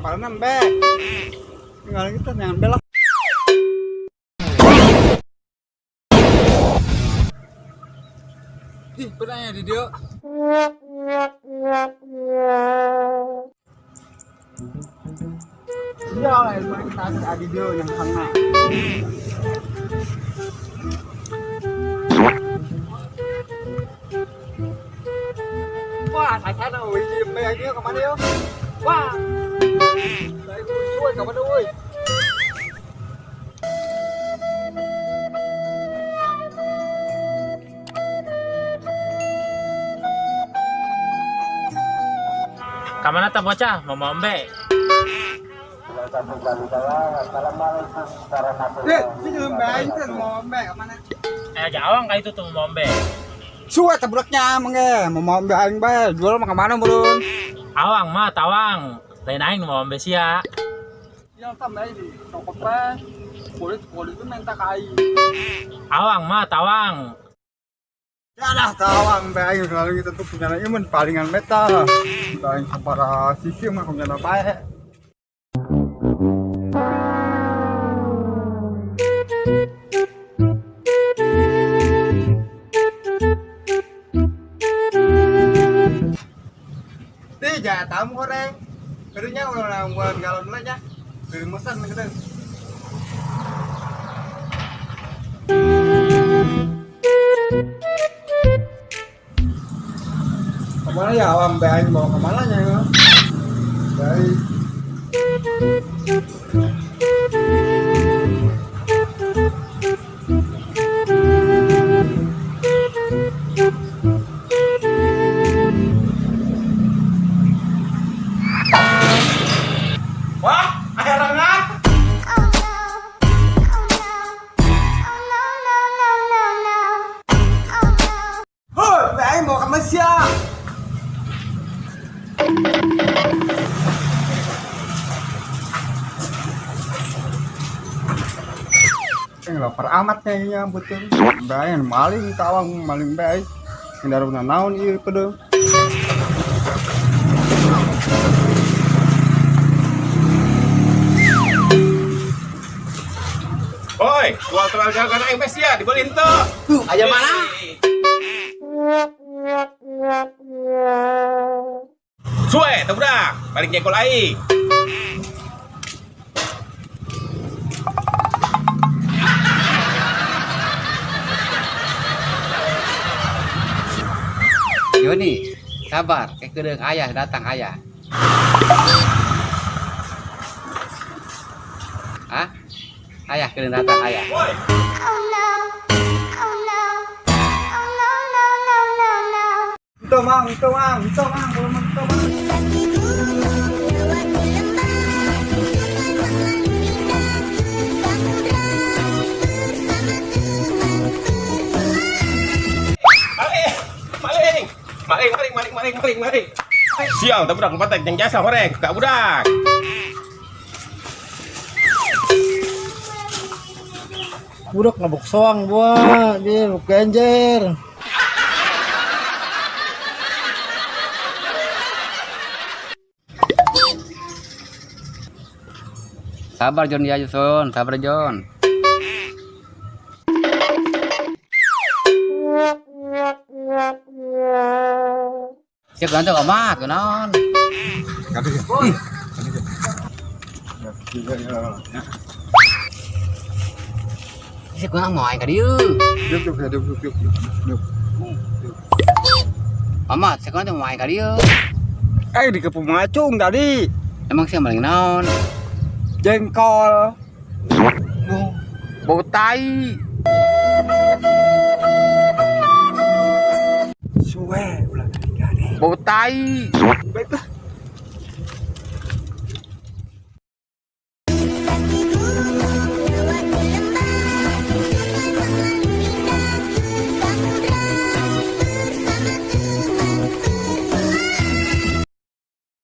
Karena embe. Tinggal kita jangan belok. Ih, pernah di dia. Iya lah, kita ada di dia yang sana. Wah, saya sana, wih, mẹ dia ke mana ya? Wah, saya gue ke mana woi? Kamana ta bocah? Mau ombe. Eh, sini mbak itu mau ombe ke mana? Eh, jawang kayak itu tuh mau ombe. Suwe tabraknya menge, mau ombe aing bae, jual mah kemana belum? Awang mah tawang. Lain aing mau ombe sia. Yang tambah ini, cokot bae. Kulit kulit itu minta kai. Awang mah tawang. Ya dah tawang bae aing selalu kita tuh punya imun palingan meta. Paling para sisi mah punya bae. Di jatamu goreng. Kerunya udah buat galon nya. Dari mesan gitu. Kemana ya awam bae bawa kemana nya? Baik. Wah, air rengat. Oh no. Oh no. Oh no, no, no, no, no. Oh no. Hoi, bae mau ke Malaysia. Lapar amat kayaknya betul. Bae maling tawang maling bae. Ndaruna naon ieu pedeung. Oi, gua terlalu jaga aing bes ya, dibeli henteu. Tuh, aya mana? Suwe, teu budak, balik jengkol aing. Yoni, sabar, kayak kedeung ayah datang ayah. Hah? Ayah kedeung datang ayah. Woi, Oh no. Oh no. Oh no, no, no, no, no. Itu mang, itu mang, itu mang, kalau mang, itu mang. maling, maling, maling, maling, maling, maling, maling, maling. Sial, teu budak lupa jeung jasa horeng, gak budak. Budak nabok soang buah, dia buk genjer. Sabar John ya John, sabar John. Siap ganti amat kunaon. Siap kunaon mau aing ka dieu. Duk, duk, duk, duk, duk, duk. Amat, siap kunaon mau aing ka dieu. Eh, di kepung ngacung tadi. Emang sih maling naon? Jengkol. Bau tai. Suwe, ulah kali. Bau tai. Baiklah.